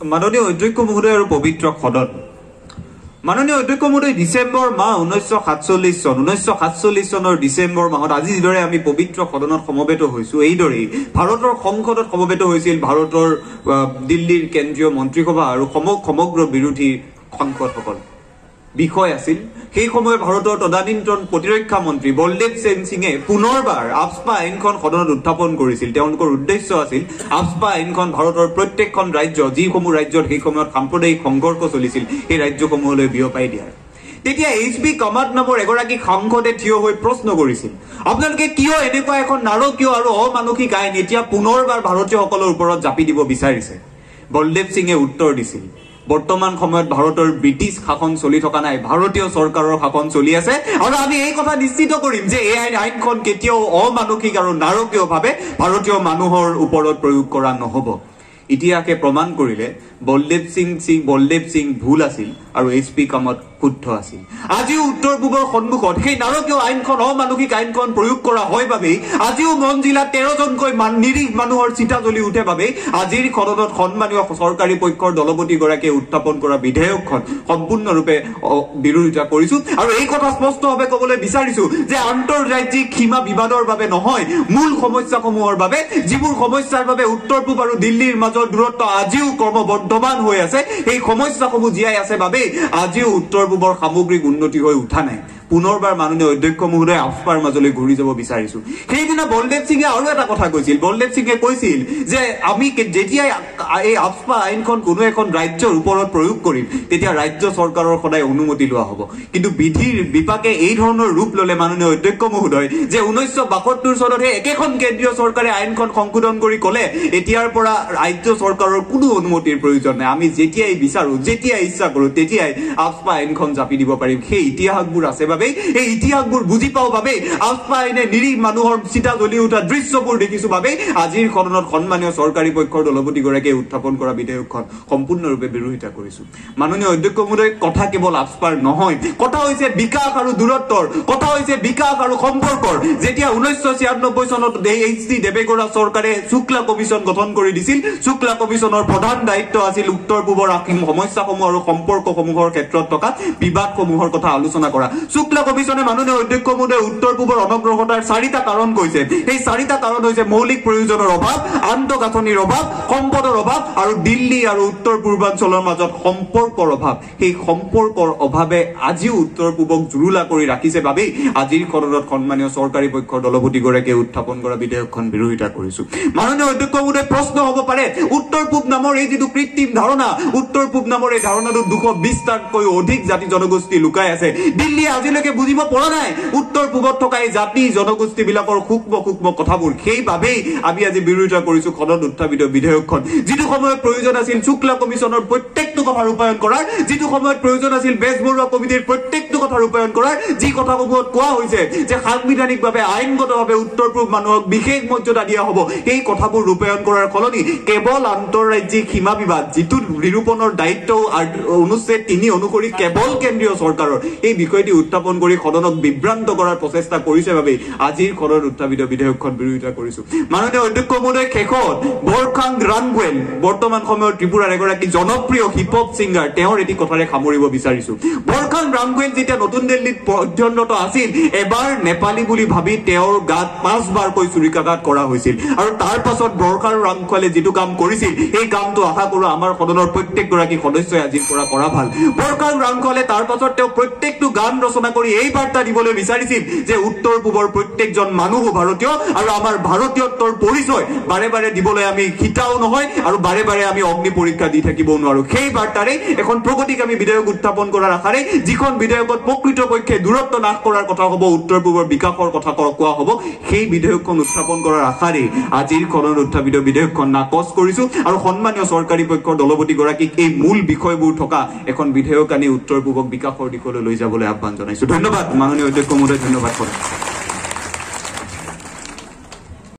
মাননীয় অধ্যক্ষ মহোদয় আৰু পবিত্ৰ সদন, মাননীয় অধ্যক্ষ মহোদয়, ডিচেম্বৰ মাহ 1947 চন, 1947 চনৰ ডিচেম্বৰ মাহত আজি যিদৰে আমি পবিত্ৰ সদনত সমবেত হৈছো, এইদৰেই ভাৰতৰ সংসদত সমবেত হৈছিল ভাৰতৰ দিল্লীৰ কেন্দ্ৰীয় মন্ত্ৰীসভা আৰু সমগ্ৰ বিৰোধী সাংসদসকল। বিষয় আছিল সেই সময়ত ভাৰতৰ তদানীন্তন প্ৰতিৰক্ষা মন্ত্ৰী বলদেৱ সিঙে পুনৰবাৰ আফস্পা আইনখন সদনত উত্থাপন কৰিছিল। তেওঁলোকৰ উদ্দেশ্য আছিল আফস্পা আইনখন ভাৰতৰ প্ৰত্যেকখন ৰাজ্য, যিসমূহ ৰাজ্যত সেই সময়ত সাম্প্ৰদায়িক সংঘৰ্ষ চলিছিল, সেই ৰাজ্যসমূহলৈ বিয়পাই দিয়াৰ। তেতিয়া এইচ বি কামাত নামৰ এগৰাকী সাংসদে থিয় হৈ প্ৰশ্ন কৰিছিল, আপোনালোকে কিয় এনেকুৱা এখন নাৰকীয় আৰু অমানসিক আইন এতিয়া পুনৰবাৰ ভাৰতীয়সকলৰ ওপৰত জাপি দিব বিচাৰিছে? বলদেৱ সিঙে উত্তৰ দিছিল, বৰ্তমান সময়ত ভাৰতৰ ব্ৰিটিছ শাসন চলি থকা নাই, ভাৰতীয় চৰকাৰৰ শাসন চলি আছে আৰু আমি এই কথা নিশ্চিত কৰিম যে এই আইনখন কেতিয়াও অমানসিক আৰু নাৰকীয়ভাৱে ভাৰতীয় মানুহৰ ওপৰত প্ৰয়োগ কৰা নহ'ব। ইতিহাসে প্ৰমাণ কৰিলে বলদেৱ সিং ভুল আছিল আৰু এইচ পি কামত শুদ্ধ আছিল। আজিও উত্তৰ পূবৰ সন্মুখত সেই নাৰকীয় আইনখন, অমানসিক আইনখন প্ৰয়োগ কৰা হয় বাবেই আজিও মন জিলাত 13জনকৈ নিৰীহ মানুহৰ চিতা জ্বলি উঠে বাবেই আজিৰ সদনত সন্মানীয় চৰকাৰী পক্ষৰ দলপতিগৰাকীয়ে উত্থাপন কৰা বিধেয়কখন সম্পূৰ্ণৰূপে বিৰোধিতা কৰিছো। আৰু এই কথা স্পষ্টভাৱে ক'বলৈ বিচাৰিছো যে আন্তঃৰাজ্যিক সীমা বিবাদৰ বাবে নহয়, মূল সমস্যাসমূহৰ বাবে, যিবোৰ সমস্যাৰ বাবে উত্তৰ পূব আৰু দিল্লীৰ মাজৰ দূৰত্ব আজিও ক্ৰমবৰ্ধমান হৈ আছে, সেই সমস্যাসমূহ জীয়াই আছে বাবেই আজিও উত্তৰ পূবৰ সামগ্ৰিক উন্নতি হৈ উঠা নাই। পুনৰবাৰ মাননীয় অধ্যক্ষ মহোদয়, আফস্পাৰ মাজলৈ ঘূৰি যাব বিচাৰিছো। সেইদিনা বলদেৱ সিঙে আৰু এটা কথা কৈছিল। বলদেৱ সিঙে কৈছিল যে আমি যেতিয়াই এই আফস্পা আইনখন কোনো এখন ৰাজ্যৰ ওপৰত প্ৰয়োগ কৰিম, তেতিয়া ৰাজ্য চৰকাৰৰ সদায় অনুমতি লোৱা হ'ব। কিন্তু বিধিৰ বিপাকে এই ধৰণৰ ৰূপ ল'লে মাননীয় অধ্যক্ষ মহোদয়, যে 1972 চনত সেই একেখন কেন্দ্ৰীয় চৰকাৰে আইনখন সংশোধন কৰি ক'লে এতিয়াৰ পৰা ৰাজ্য চৰকাৰৰ কোনো অনুমতিৰ প্ৰয়োজন নাই, আমি যেতিয়াই বিচাৰো, যেতিয়াই ইচ্ছা কৰো তেতিয়াই আফস্পা আইনখন জাপি দিব পাৰিম। সেই ইতিহাসবোৰ আছে বাবেই, এই ইতিহাসবোৰ বুজি পাওঁ বাবেই, আফস্পা আইনে নিৰীহ মানুহৰ চিতা জ্বলি উঠা দৃশ্যবোৰ দেখিছো বাবেই আজিৰ সদনত সন্মানীয় চৰকাৰী পক্ষৰ দলপতিগৰাকীয়ে উত্থাপন কৰা বিধেয়কখন সম্পূৰ্ণৰূপে বিৰোধিতা কৰিছো। মাননীয় অধ্যক্ষ মহোদয়, কথা কেৱল আফস্পাৰ নহয়, কথা হৈছে বিকাশ আৰু দূৰত্বৰ, কথা হৈছে বিকাশ আৰু সম্পৰ্কৰ। যেতিয়া 1996 চনত এইচ ডি দেৱেগৌড়া চৰকাৰে শুক্লা কমিশ্যন গঠন কৰি দিছিল, শুক্লা কমিশ্যনৰ প্ৰধান দায়িত্ব আছিল উত্তৰ পূবৰ সমস্যাসমূহ আৰু সম্পৰ্কসমূহৰ ক্ষেত্ৰত থকা বিবাদসমূহৰ কথা আলোচনা কৰা। শুক্লা কমিশ্যনে মাননীয় অধ্যক্ষ মহোদয় উত্তৰ পূবৰ অনগ্ৰসৰতাৰ 4টা কাৰণ কৈছে। সেই 4টা কাৰণ হৈছে মৌলিক প্ৰয়োজনৰ অভাৱ, আন্তঃগাঁথনিৰ অভাৱ, সম্পদৰ অভাৱ আৰু দিল্লী আৰু উত্তৰ পূৰ্বাঞ্চলৰ মাজত সম্পৰ্কৰ অভাৱ। সেই সম্পৰ্কৰ অভাৱে আজিও উত্তৰ পূবক জুৰুলা কৰি ৰাখিছে বাবেই আজিৰ সদনত সন্মানীয় চৰকাৰী পক্ষৰ দলপতিগৰাকীয়ে উত্থাপন কৰা বিধেয়কখন বিৰোধিতা কৰিছো। মাননীয় অধ্যক্ষ মহোদয়, প্ৰশ্ন হ'ব পাৰে, উত্তৰ পূব নামৰ এই যিটো কৃত্ৰিম ধাৰণা, উত্তৰ পূব নামৰ এই ধাৰণাটো 220টাতকৈ অধিক জাতি জনগোষ্ঠী লুকাই আছে। দিল্লীয়ে আজিলৈকে বুজিব পৰা নাই উত্তৰ পূবত থকা এই জাতি জনগোষ্ঠীবিলাকৰ সূক্ষ্ম সূক্ষ্ম কথাবোৰ। সেইবাবেই আমি আজি বিৰোধিতা কৰিছো সদনত উত্থাপিত বিধেয়কখন। যিটো সময়ত প্ৰয়োজন আছিল শুক্লা কমিশ্যনৰ প্ৰত্যেকটো কথা ৰূপায়ণ কৰাৰ, যিটো সময়ত প্ৰয়োজন আছিল বেজবৰুৱা কমিটিৰ প্ৰত্যেকটো কথা ৰূপায়ণ কৰাৰ, যি কথাসমূহত কোৱা হৈছে যে সাংবিধানিকভাৱে, আইনগতভাৱে উত্তৰ পূব মানুহক বিশেষ মৰ্যাদা দিয়া হ'ব, সেই কথাবোৰ ৰূপায়ণ কৰাৰ সলনি কেৱল আন্তঃৰাজ্যিক সীমা বিবাদ, যিটো নিৰূপণৰ দায়িত্ব অনুচ্ছেদ 3 অনুসৰি কেৱল কেন্দ্ৰীয় চৰকাৰৰ, এই বিষয়টি উত্থাপন কৰি সদনক বিভ্ৰান্ত কৰাৰ প্ৰচেষ্টা কৰিছে বাবেই আজিৰ সদনত উত্থাপিত বিধেয়কখন বিৰোধিতা কৰিছো। মাননীয় অধ্যক্ষ মহোদয়, শেষত বৰখাং ৰাংগুৱেল, বৰ্তমান সময়ত ত্ৰিপুৰাৰ এগৰাকী জনপ্ৰিয় হিপ হপ ছিংগাৰ, তেওঁৰ এটি কথাৰে সামৰিব বিচাৰিছো। বৰখাং ৰাংগুৱেল যেতিয়া নতুন দিল্লীত অধ্যয়নৰত আছিল, এবাৰ নেপালী বুলি ভাবি তেওঁৰ গাত 5বাৰকৈ ছুৰিকাঘাত কৰা হৈছিল আৰু তাৰ পাছত বৰখাং ৰাংগুৱেলে যিটো কাম কৰিছিল, সেই কামটো আশা কৰো আমাৰ সদনৰ প্ৰত্যেকগৰাকী সদস্যই আজিৰ পৰা কৰা ভাল। বৰখাং ৰাংগুৱেলে তাৰ পাছত তেওঁ প্ৰত্যেকটো গান ৰচনা কৰি এই বাৰ্তা দিবলৈ বিচাৰিছিল যে উত্তৰ পূবৰ প্ৰত্যেকজন মানুহো ভাৰতীয় আৰু আমাৰ ভাৰতীয়ত্বৰ পৰিচয় বাৰে বাৰে দিবলৈ আমি সীতাও নহয় আৰু বাৰে বাৰে আমি অগ্নি পৰীক্ষা দি থাকিবও নোৱাৰো। সেই বাৰ্তাৰে এখন প্ৰগতিকামী বিধেয়ক উত্থাপন কৰাৰ আশাৰে, যিখন বিধেয়কত প্ৰকৃতপক্ষে দূৰত্ব নাশ কৰাৰ কথা হ'ব, উত্তৰ পূবৰ বিকাশৰ কথা কোৱা হ'ব, সেই বিধেয়কখন উত্থাপন কৰাৰ আশাৰে আজিৰ সদনত উত্থাপিত বিধেয়কখন নাকচ কৰিছো আৰু সন্মানীয় চৰকাৰী পক্ষৰ দলপতিগৰাকীক এই মূল বিষয়বোৰ থকা এখন বিধেয়ক আনি উত্তৰ পূবক বিকাশৰ দিশলৈ লৈ যাবলৈ আহ্বান জনাইছো। ধন্যবাদ মাননীয় অধ্যক্ষ মহোদয়, ধন্যবাদ।